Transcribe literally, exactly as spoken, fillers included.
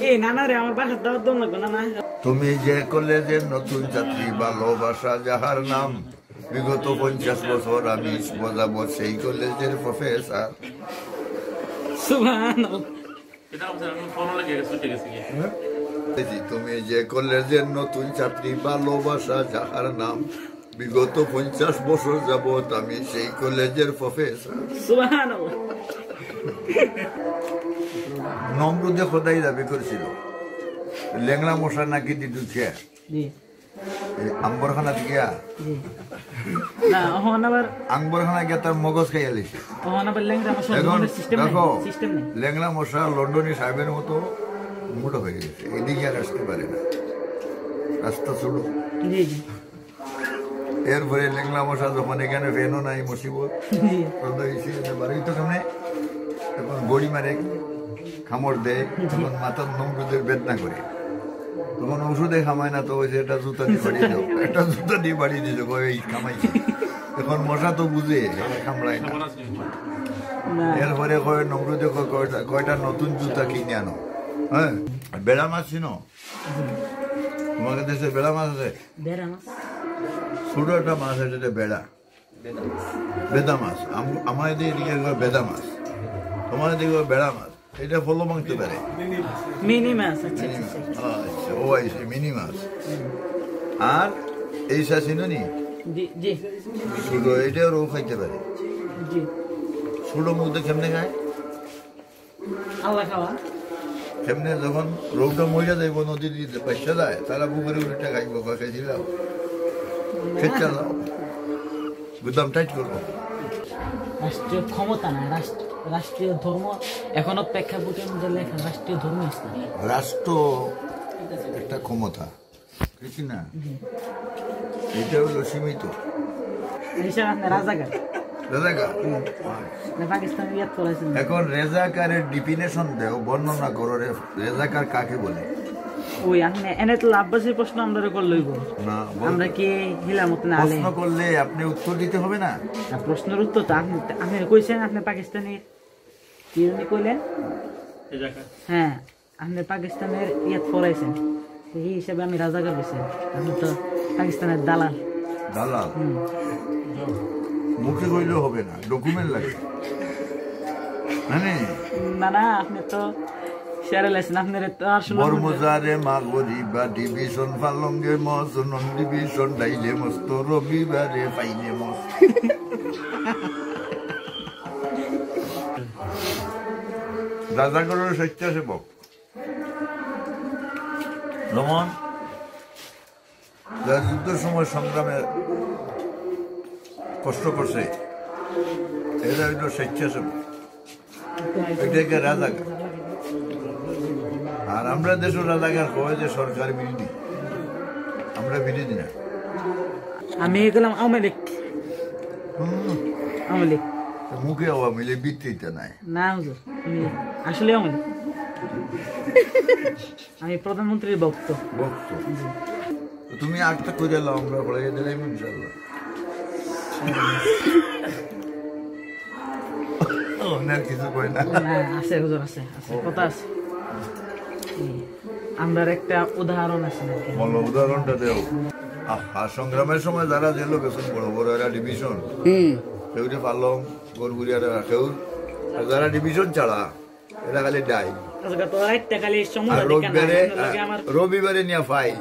এই নানা রে, আমার বাসার দাওয়াত দম লাগবে না, না। তুমি যে কলেজের নতুন ছাত্রী, ভালোবাসা যাহার নাম, বিগত পঞ্চাশ বছর আমি যাবৎ সেই কলেজের প্রফেসর। সুবহানাল্লাহ। এই যে তুমি যে কলেজের নতুন ছাত্রী, ভালোবাসা যাহার নাম, বিগত পঞ্চাশ বছর যাবৎ আমি সেই কলেজের প্রফেসর। সুবহানাল্লাহ। নমরুদে খোদাই দাবি করছিল, লেংড়া মশা নাকি দি ঢুকিয়া জি। এই আম্বরখানা দিয়া জি। না, অখন আবার আম্বরখানা গিয়া তার মগজ খাইয়া লিছে। অখন আবার লেংড়া মশা এখন সিস্টেম নাই, দেখো, সিস্টেম নাই। লেংড়া মশা লন্ডনী সাহেবের মতো মোটা হয়ে গেছে, এদিকে আর আসতে পারে না, রাস্তা ছোট। জি, জি। এরপরে লেংড়া মশা যখন এখানে ফ্যানও নাই, মুসিবত। জি। তখন তো এসে এখানে বাড়ি তো সামনে এখন গড়ি মারে, কামড় দেয়, তখন মাথার নমরুদের বেদনা করে, তখন ঔষধে কামায় না, তো ওই যে একটা জুতা দিয়ে বাড়ি দিল, একটা জুতা দিয়ে বাড়ি দিল, কয়, "এই কামাইছে।" এখন মশা তো বুঝে, এবার কামড়ায় না। না। এরপরে কয়, নমরুদে কয়, "কয়টা, কয়টা নতুন জুতা কিনে আনো।" হ্যাঁ, বেড়া মাছ চিনো? তোমাদের দেশে বেড়া মাছ আছে? বেড়া মাছ। ছোট একটা মাছ আছে, এটা বেড়া। বেদা মাছ। আম-, আমার এদিকে এটাকে কয় বেদা মাছ। তোমার এদিকে কয় বেড়া মাছ। এটা ফলো মাংতে পারে। মিনি মাছ, আচ্ছা, আচ্ছা, আচ্ছা। আচ্ছা, ও আইছে, মিনি মাছ। আর এই শাসিননি? জি, জি। ছোট, এটাও রোগ খাইতে পারে। জি। ছোট মুখ দিয়ে কেমনে খায়? আল্লাহ খাওয়া। কেমনে যখন রোগটা মরে যাইব, নদীর দিকে বাচ্চা যায়, তারা পুকুরে উঠে খাইব, কয়, "খেয়েছিলাম।" খেতে দাও। গুদাম টাইট করবো। রাষ্ট্রীয় ক্ষমতা না, রাষ্ট্র-, রাষ্ট্রীয় ধর্ম, এখনো প্রেক্ষাপটের মধ্যে লেখা রাষ্ট্রীয় ধর্ম ইসলাম। রাষ্ট্র একটা ক্ষমতা, ঠিক না? জি। এটা হলো সীমিত। এই হিসাবে আপনি রাজাকার। রাজাকার? হুম। আপনি পাকিস্তানি ইয়াদ করেছেন। এখন রাজাকারের ডেফিনেশন দেও, বর্ণনা করো রে, রাজাকার কাকে বলে? ওই আপনি এনে তো আব্বাসের প্রশ্ন আমরা করে লইব। না, বল। আমরা কি হিলামত না আলে? প্রশ্ন করলে আপনি উত্তর দিতে হবে না? না, প্রশ্নের উত্তর তো আপনি, আপনি কইছেন আপনি পাকিস্তানি, কি উনি কইলেন? রাজাকার। হ্যাঁ, আপনি পাকিস্তানের ইয়াদ পড়াইছেন, এই হিসাবে আমি রাজাকার হইছি। আপনি তো পাকিস্তানের দালাল। দালাল? হুম। মুখে কইলেও হবে না, ডকুমেন্ট লাগে। মানে? না, না, আপনি তো সেরে লেছেন, আপনার তো আর শোনা বর্মজারে মা গরিবা, ডিভিশন ফালঙ্গে মস, নন ডিভিশন ডাইলে মস্ত, রবিবারে পাইলে মস। রাজাকারের স্বেচ্ছাসেবক। যেমন যারা যুদ্ধের সময় সংগ্রামে কষ্ট করছে, এরা হইল স্বেচ্ছাসেবক, এটাকে রাজাকার। আর আমরা দেশও রাজাকার কয় যে সরকার বিরোধী, আমরা বিরোধী না। আমি গেলাম আওয়ামী লীগ। হুম। আওয়ামী লীগ। তো মুখে আওয়ামী লীগ, ভিতরে নাই। না হুজুর, আমি আসলে আওয়ামী লীগ। আমি প্রধানমন্ত্রীর ভক্ত। ভক্ত। জি। তো তুমি আটটা করে লাও, আমরা পড়াইয়া দিলাম ইনশাআল্লাহ। ও, না, কিছু কই না। না, আছে হুজুর, আছে, আছে, কথা আছে। জি। আমরার একটা উদাহরণ আছে নাকি? বলো, উদাহরণটা দেও। আহা, সংগ্রামের সময় যারা জেলো গেছেন, বড় বড় এরা ডিভিশন, হুম। কেউ যে পালং, গরগুরিয়ারা, কেউ, আর যারা ডিভিশন ছাড়া, এরা খালি ডাই। আচ্ছা, তো রাইতটা খালি সময় আর দেখে না, রবিবারে, এর লগে আমার রবিবারে নিয়ে ফাইল।